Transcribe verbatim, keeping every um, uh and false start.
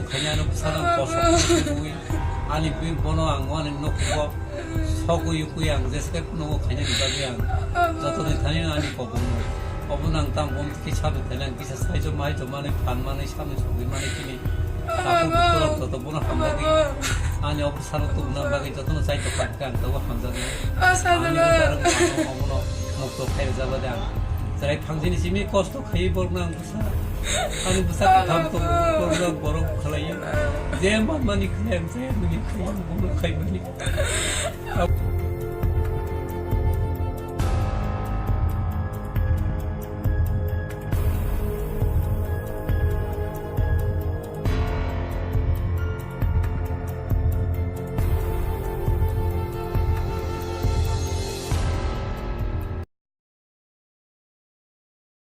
Khaina ano bwsano kosto khaui ani bwi bono ang ani nokhungo sogwi ukui ang jeske phano o khainani bagwi ang jotoni thani ani kobongno. Obono ang tamo kisa bwthaina ang kisa saijo maijo manwi phan manwi samwi sogwi manwi chini takhuk bukhurok joto bono hamjagwi ani o bwsano tubuna bagwi jotono chaito kha ang tabuk hamjaknai. Ani o borok ano omono mukto khairok jabade ang chwrai phangjini simi kosto khaiwi borokno ang Ani bwsa katham tongo, borok, borok khlaiya. Je manmani khlai ang, je nini khlai ang, bono khaimani.